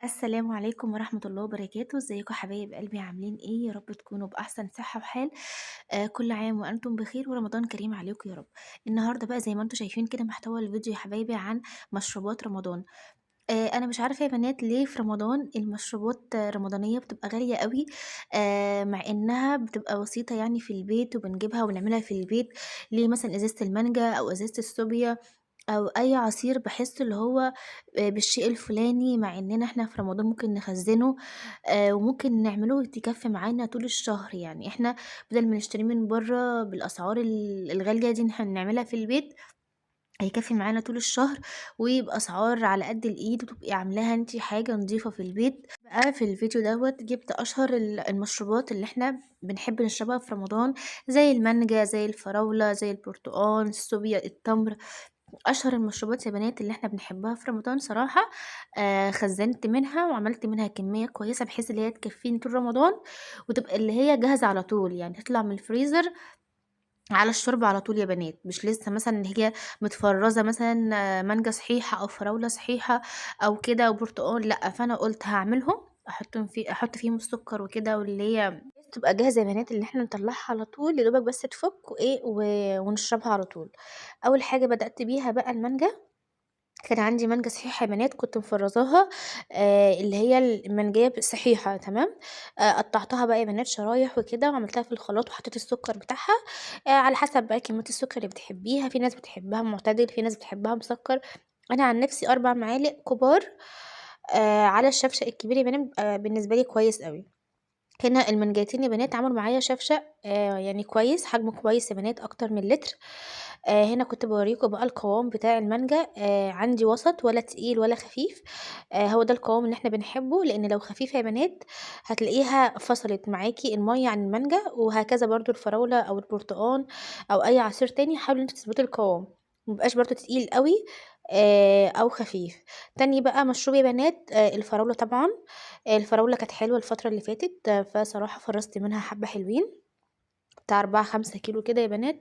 السلام عليكم ورحمة الله وبركاته. ازيكم حبايب قلبي؟ عاملين ايه؟ يا رب تكونوا بأحسن صحة وحال. كل عام وانتم بخير ورمضان كريم عليكم يا رب. النهاردة بقى زي ما انتم شايفين كده محتوى الفيديو يا حبايبي عن مشروبات رمضان. انا مش عارفة يا بنات ليه في رمضان المشروبات الرمضانية بتبقى غالية قوي، مع انها بتبقى بسيطة يعني في البيت وبنجيبها ونعملها في البيت. ليه مثلا ازازة المانجا او ازازة الصوبيا أو أي عصير باحس اللي هو بالشيء الفلاني، مع إننا إحنا في رمضان ممكن نخزّنه وممكن نعمله تكفّي معانا طول الشهر، يعني إحنا بدل ما نشتريه من برّه بالأسعار الغالية دي إحنا نعملها في البيت هيكفّي معانا طول الشهر، وبأسعار على قد الإيد، وتبقي عاملاها أنتِ حاجة نضيفة في البيت. بقى في الفيديو دوّة جِبت أشهر المشروبات اللي إحنا بنحب نشربها في رمضان، زي المانجا، زي الفراولة، زي البرتقان، الصوبيا، التمر. أشهر المشروبات يا بنات اللي إحنا بنحبها في رمضان صراحة، خزّنت منها وعملت منها كمية كويسة بحيث اللي هي تكفيني طول رمضان، وتبقى اللي هي جاهزة على طول، يعني تطلع من الفريزر على الشرب على طول يا بنات، مش لسه مثلًا إن هي متفرّزة مثلًا مانجا صحيحة أو فراولة صحيحة أو كده أو برتقان، لأ، فأنا قُلت هاعملهم أحط فيهم السكر وكده واللي هي تبقى جاهزة يا بنات اللي إحنا نطلّعها على طول يا دوبك بس تفُك وإيه ونشربها على طول. أول حاجة بدأت بيها بقى المانجا، كان عندي مانجا صحيحة يا بنات كنت مفرّزاها، اللي هي المانجاية صحيحة تمام، قطّعتها بقى يا بنات شرايح وكده وعملتها في الخلاط وحطيت السكر بتاعها، على حسب بقى كمية السكر اللي بتحبيها، في ناس بتحبها معتدل، في ناس بتحبها مسكّر. أنا عن نفسي 4 معالق كبار، على الشفشق الكبير يا بنات بيبقى بالنسبة لي كويس أوي. هنا المانجايتين يا بنات عملوا معايا شفشق، يعني كويس، حجمه كويس يا بنات أكتر من لتر. هنا كنت باوريكم بقى القوام بتاع المانجا، عندي وسط ولا تقيل ولا خفيف، هو ده القوام اللي احنا بنحبه، لأن لو خفيفة يا بنات هتلاقيها فصلت معاكي المية عن المانجا، وهكذا برضو الفراولة أو البرتقان أو أي عصير تاني. حاولوا انتوا تظبطوا القوام، ميبقاش برضو تقيل قوي، أو خفيف. تاني بقى مشروب يا بنات، الفراولة طبعا. الفراولة كانت حلوة الفترة اللي فاتت، فصراحة فرزت منها حبة حلوين بتاع 4-5 كيلو كده يا بنات.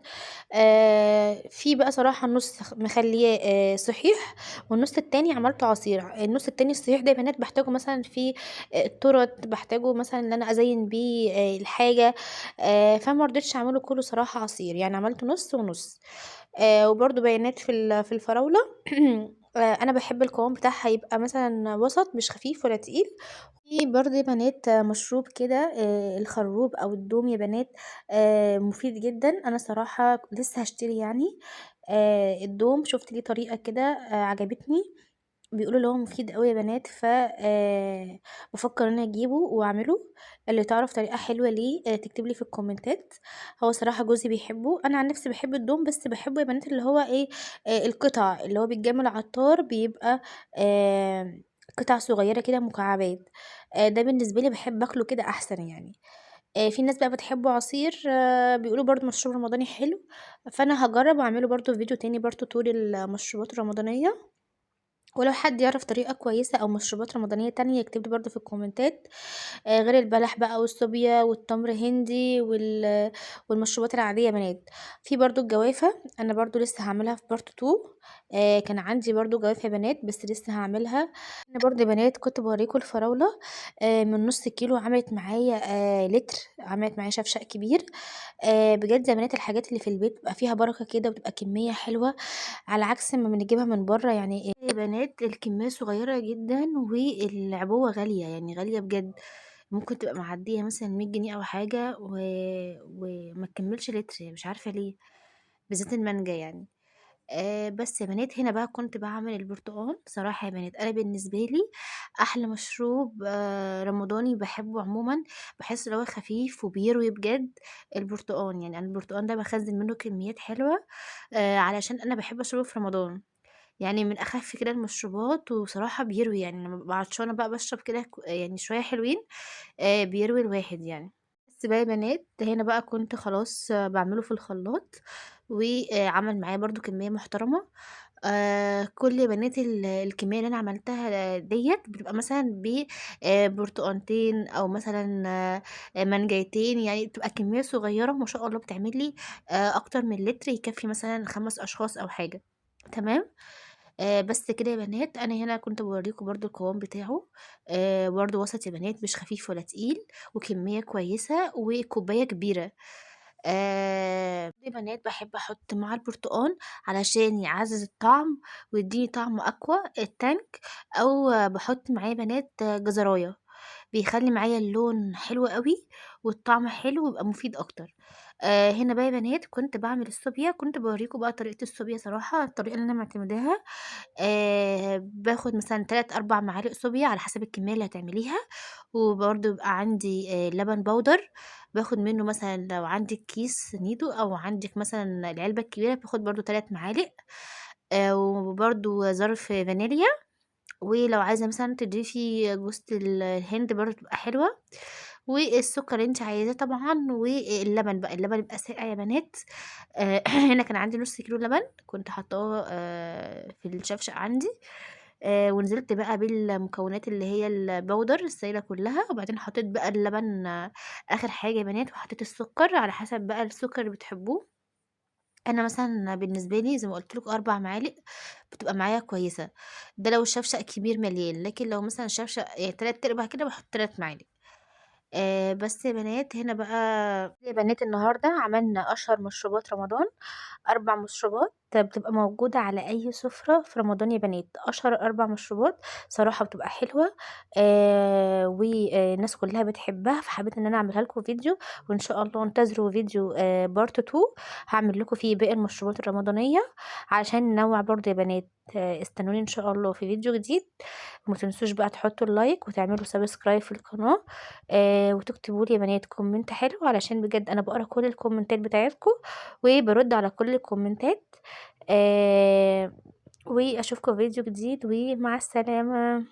في بقى صراحة النص مخليه، صحيح، والنص التاني عملته عصير. النص التاني الصحيح ده يا بنات بحتاجه مثلا في، التورت، بحتاجه مثلا ان انا ازين بيه، الحاجة، فما رضيتش اعمله كله صراحة عصير، يعني عملته نص ونص. وبرده بيانات في الفراولة. انا بحب القوام بتاعها يبقى مثلا وسط، مش خفيف ولا تقيل. في برضه يا بنات مشروب كده، الخروب او الدوم يا بنات، مفيد جدا. انا صراحة لسه هشتري الدوم، شفت ليه طريقة كده، عجبتني، بيقولوا اللي هو مفيد قوي يا بنات، ف، بفكر ان انا اجيبه واعمله. اللي تعرف طريقة حلوة ليه، تكتب لي في الكومنتات. هو صراحة جوزي بيحبه، انا عن نفسي بحب الدوم، بس بحبه يا بنات اللي هو ايه، القطع اللي هو بيتجمع العطار، بيبقى، قطع صغيرة كده مكعبات، ده بالنسبة لي بحب اكله كده احسن يعني. في ناس بقى بتحبه عصير، بيقولوا برضو مشروب رمضاني حلو، فانا هجرب واعمله برضو في فيديو تاني برضو طول المشروبات الرمضانية. ولو حد يعرف طريقة كويسة أو مشروبات رمضانية تانية يكتب لي برضو في الكومنتات، غير البلح بقى والصوبيا والتمر هندي والمشروبات العادية يا بنات. في برضو الجوافة، أنا برضو لسه هعملها في part 2، كان عندي برضو جوافة يا بنات بس لسه هعملها. أنا برضو يا بنات كنت بوريكم الفراولة، من نص كيلو عملت معايا، لتر، عملت معايا شفشق كبير. بجد يا بنات الحاجات اللي في البيت بيبقى فيها بركة كده، وبتبقى كمية حلوة على عكس ما بنجيبها من بره. يا بنات الكمية صغيرة جدا والعبوة غالية، يعني غالية بجد، ممكن تبقى معدية مثلا 100 جنيه أو حاجة وما تكملش لتر، مش عارفة ليه، بالذات المانجا يعني. بس يا بنات هنا بقى كنت بعمل البرتقان. صراحة يا بنات أنا بالنسبة لي أحلى مشروب، رمضاني بحبه عموما، بحس إن هو خفيف وبيروي بجد البرتقان. أنا البرتقان ده بخزن منه كميات حلوة، علشان أنا بحب أشربه في رمضان، من أخف كده المشروبات، وصراحة بيروي، لما ببقى عطشانة بقى بشرب كده شوية حلوين، بيروي الواحد يعني. بس بقى يا بنات هنا بقى كنت خلاص، بعمله في الخلاط، وعمل معايا برضو كمية محترمة. كل يا بنات الكمية اللي أنا عملتها ديت بتبقى مثلا ب، برتقانتين أو مثلا، مانجايتين، بتبقى كمية صغيرة ما شاء الله، بتعمل لي، أكتر من لتر، يكفي مثلا 5 أشخاص أو حاجة. تمام. بس كده يا بنات. أنا هنا كنت باوريكم برضه القوام بتاعه، برضه وسط يا بنات، مش خفيف ولا تقيل، وكمية كويسة وكوباية كبيرة. يا بنات باحب أحط مع البرتقان علشان يعزّز الطعم ويدّيني طعم أقوى التانك، أو باحط معاه يا بنات جزراية، بيخلّي معايا اللون حلو أوي والطعم حلو ويبقى مفيد أكتر. هنا بقى يا بنات كنت باعمل الصوبيا، كنت باوريكم بقى طريقة الصوبيا صراحة، الطريقة اللي أنا معتمداها. باخد مثلًا 3، 4 معالق صوبيا على حسب الكمية اللي هتعمليها، وبرضه بيبقى عندي لبن بودر، باخد منه مثلًا لو عندِك كيس نيدو أو عندِك مثلًا العلبة الكبيرة باخد برضه 3 معالق، وبرضه ظرف فانيليا، ولو عايزة مثلًا تضيفي جوزة الهند برضه تبقى حلوة، والسكر اللي أنتِ عايزاه طبعًا، واللبن بقى، اللبن يبقى ساقع يا بنات. هنا كان عندي نُص كيلو لبن كنت حاطاه في الشفشق عندي، ونزلت بقى بالمكونات اللي هي البودر السايلة كلها، وبعدين حطيت بقى اللبن آخر حاجة يا بنات، وحطيت السكر على حسب بقى السكر اللي بتحبوه. أنا مثلًا بالنسبة لي زي ما قُلت لكم 4 معالق بتبقى معايا كويسة، ده لو الشفشق كبير مليان، لكن لو مثلًا الشفشق يعني 3/4 كده باحط 3 معالق. بس يا بنات هنا بقى يا بنات النهارده عملنا أشهر مشروبات رمضان، 4 مشروبات بتبقى موجودة على أي سفرة في رمضان يا بنات، أشهر 4 مشروبات صراحة بتبقى حلوة، والناس كلها بتحبها، فحبيت إن أنا أعملها لكم فيديو، وإن شاء الله انتظروا فيديو part 2 هاعمل لكم فيه باقي المشروبات الرمضانية عشان ننوع برضه يا بنات. استنوني إن شاء الله في فيديو جديد، وما تنسوش بقى تحطوا ال like وتعملوا subscribe في القناة، وتكتبوا لي يا بنات comment حلو، علشان بجد أنا بقرا كل الكومنتات بتاعتكم وبرد على كل الكومنتات. وأشوفكم في فيديو جديد، ومع السلامة.